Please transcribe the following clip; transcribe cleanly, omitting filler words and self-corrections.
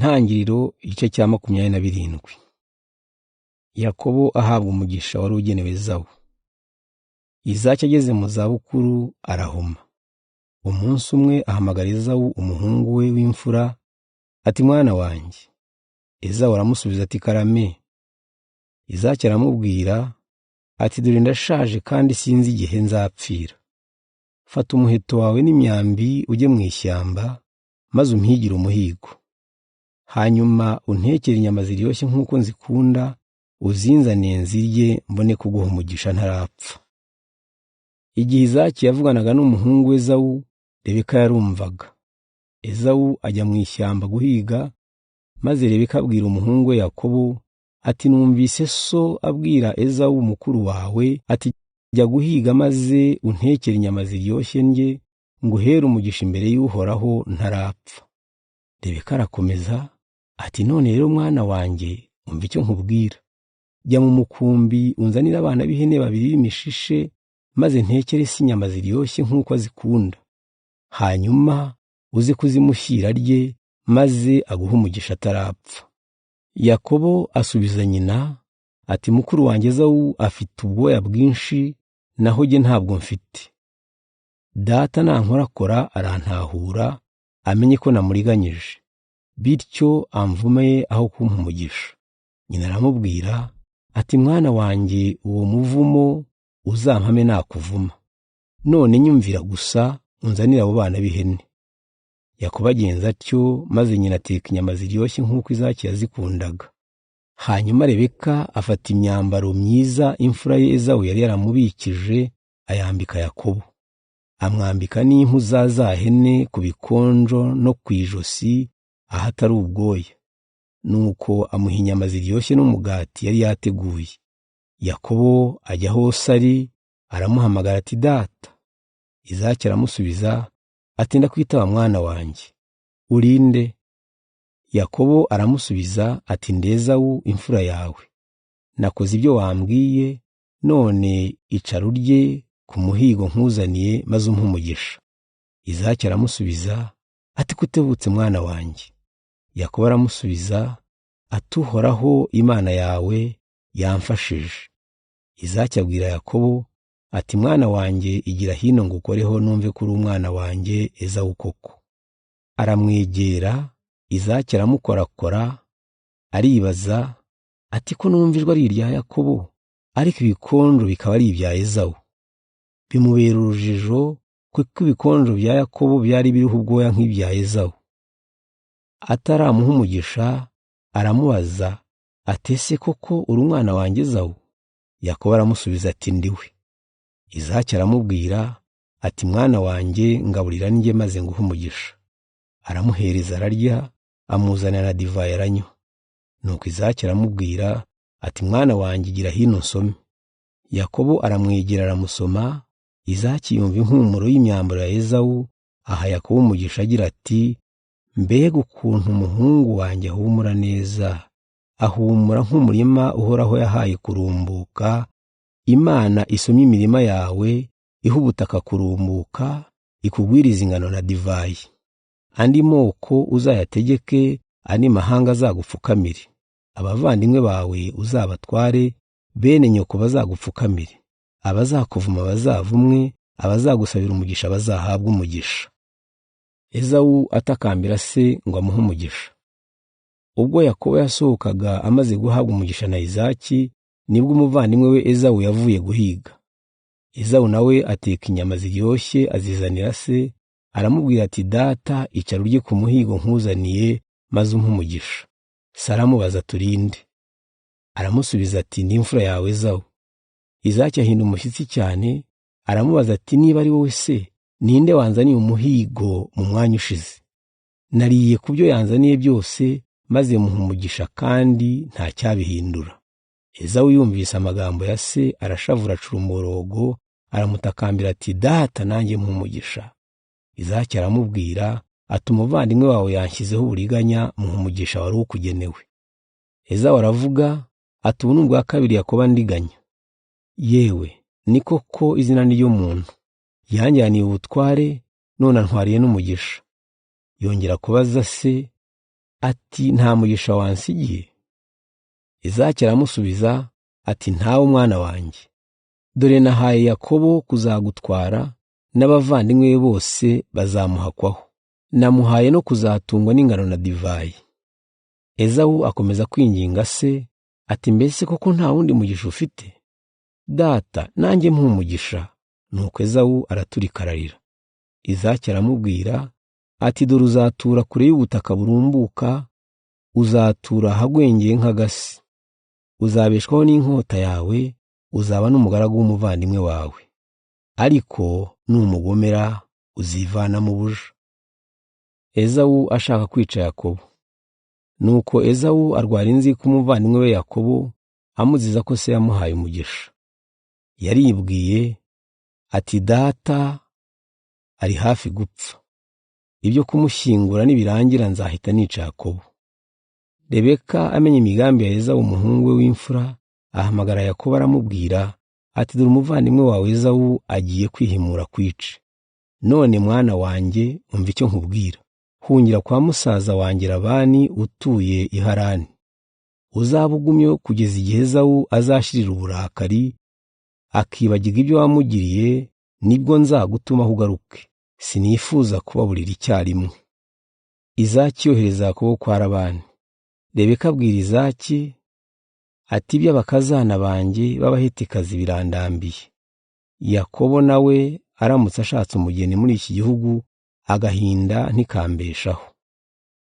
Intangiriro igice cya 27. Yakobo ahabwa umugisha wari ugenewe Ezawu. Izaki ageze mu zabukuru arahuma. Umunsi umwe ahamagara Ezawu umuhungu we w'imfura ati: "Mwana wanjye." Ezawu aramusubiza ati: "Karame." Izaki aramubwira ati: "Dore ndashaje kandi sinzi igihe nzapfira. Fata umuheto wawe n'imyambi ujye mu ishyamba maze umpigire umuhigo. Hanyuma untekere inyama ziryoshye nk'uko nzikunda, uzinzaniye nzirye mbone kuguha umugisha ntarapfa." Igihe Izaki yavuganaga n'umuhungu we Ezawu, Rebeka yarumvaga. Ezawu ajya mu ishyamba guhiga, maze Rebeka abwira umuhungu we Yakobo ati: "Numvise so abwira Ezawu mukuru wawe ati: jya guhiga maze untekere inyama ziryoshye ndye, nguhere umugisha imbere y'Uhoraho ntarapfa." Rebeka arakomeza ati: "None rero mwana wanjye, umva icyo nkubwira. Jya mu mukumbi unzanire abana b'ihene babiri b'imishishe, maze ntekere se inyama ziryoshye nk'uko azikunda. Hanyuma uze kuzimushyira arye, maze aguhe umugisha atarapfa." Yakobo asubiza nyina ati: "Mukuru wanjye Ezawu afite ubwoya bwinshi, naho jye ntabwo mfite. Data nankorakora arantahura, amenye ko namuriganyije, bityo amvume aho kumpa umugisha." Nyina aramubwira ati: "Mwana wanjye, uwo muvumo uzampame nakuvuma. None nyumvira gusa unzanire abo bana b'ihene." Yakobo agenza atyo, maze nyina ateka inyama ziryoshye nk'uko Izaki yazikundaga. Hanyuma Rebeka afata imyambaro myiza imfura ye Ezawu yari yaramubikije, ayambika Yakobo. Amwambika n'impu za za hene ku bikonjo no ku ijosi ahatari ubwoya. Nuko amuha inyama ziryoshye n'umugati yari yateguye. Yakobo ajya aho se ari, aramuhamagara ati: "Data." Izaki aramusubiza ati: "Ndakwitaba mwana wanjye, urinde?" Yakobo aramusubiza ati: "Ndi Ezawu imfura yawe. Nakoze ibyo wambwiye, none icara urye ku muhigo nkuzaniye maze umpe umugisha." Izaki aramusubiza ati: "Kutebutse mwana wanjye." Yakobo aramusubiza ati: "Uhoraho Imana yawe yamfashije." Izaki abwira Yakobo ati: "Mwana wanjye, igira hino ngukoreho numve ko uri umwana wanjye Ezawu koko." Aramwegera, Izaki aramukorakora, aribaza ati: "Ko numva ijwi ari irya Yakobo, ariko ibikonjo bikaba ari ibya Ezawu." Bimubera urujijo kuko ibikonjo bya Yakobo byari biriho ubwoya nk'ibya Ezawu. Ataramuha umugisha aramubaza ati: "Ese koko uri umwana wanjye Ezawu?" Yakobo aramusubiza ati: "Ndi we." Izaki aramubwira ati: "Mwana wanjye, ngaburira ndye maze nguhe umugisha." Aramuhereza ararya, amuzanira na divayi aranywa. Nuko Izaki aramubwira ati: "Mwana wanjye, igira hino nsome." Yakobo aramwegera aramusoma. Izaki yumva impumuro y'imyambaro ya Ezawu, aha Yakobo umugisha agira ati: "Mbega ukuntu umuhungu wanjye ahumura neza, ahumura nk'umurima Uhoraho yahaye kurumbuka. Imana isomye imirima yawe, iha ubutaka kurumbuka, ikugwiriza ingano na divayi. Andi moko uzayategeke, andi mahanga azagupfukamire. Abavandimwe bawe uzabatware, bene nyoko bazagupfukamire. Abazakuvuma bazavumwe, abazagusabira umugisha bazahabwa umugisha." Ezawu atakambira se ngo amuhe umugisha. Ubwo Yakobo yasohokaga amaze guhabwa umugisha na Izaki, nibwo umuvandimwe we Ezawu yavuye guhiga. Ezawu nawe ateka inyama ziryoshye azizanira se, aramubwira ati: "Data, icara urye ku muhigo nkuzaniye maze umpe umugisha." Se aramubaza ati: "Urinde?" Aramusubiza ati: "Ndi imfura yawe Ezawu." Izaki ahinda umushyitsi cyane, aramubaza ati: "Niba ari wowe se, ninde wanzaniye umuhigo mu mwanya ushize? Nariye ku byo yanzaniye byose, maze muha umugisha kandi nta cyabihindura." Ezawu yumvise amagambo ya se, arashavura acura umuborogo, aramutakambira ati: "Data, nanjye mpa umugisha." Izaki aramubwira ati: "Umuvandimwe wawe yanshyizeho uburiganya, muha umugisha wari ukugenewe." Ezawu aravuga ati: "Ubu ni ubwa kabiri Yakobo andiganya. Yewe, ni koko izina ni ry'umuntu. Yanjyaniye ubutware, none antwariye n'umugisha." Yongera kubaza se ati nta mugisha wansigiye? Izaki aramusubiza ati ntawe mwana wanjye, dore nahaye Yakobo kuzagutwara n'abavandimwe be bose bazamuhakwaho, namuhaye no kuzatungwa n'ingano na divayi. Ezawu akomeza kwinginga se ati mbese koko nta wundi mugisha ufite? Data, nanjye mpa umugisha. Nuko Ezawu araturika ararira. Izaki aramubwira ati dore uzatura kure y'ubutaka burumbuka, uzatura ahagwengeye nk'agasi, uzabeshwaho n'inkota yawe, uzaba n'umugaragu w'umuvandimwe wawe, ariko numugomera uzivana mu buja. Ezawu ashaka kwica Yakobo. Nuko Ezawu arwara inzika umuvandimwe we Yakobo, amuziza ko se yamuhaye umugisha. Yaribwiye ati data ari hafi gupfa, ibyo kumushyingura nibirangira nzahita nica Yakobo. Rebeka amenya imigambi ya Ezawu umuhungu we w'imfura, ahamagara Yakobo aramubwira ati dore umuvandimwe wawe Ezawu agiye kwihimura kwice. None mwana wanjye umva icyo nkubwira, hungira kwa musaza wanjye Labani utuye i Harani, uzaba ugumye kugeza igihe Ezawu azashirira uburakari akibagirwa ibyo wamugiriye, nibwo nzagutumaho ugaruke, sinifuza kubaburira icyarimwe. Izaki yohereza Yakobo kwa Labani. Rebeka abwira Izaki ati iby'abakazana banjye b'Abahetikazi birandambiye. Yakobo nawe aramutse ashatse umugeni muri iki gihugu, agahinda ntikambeshaho.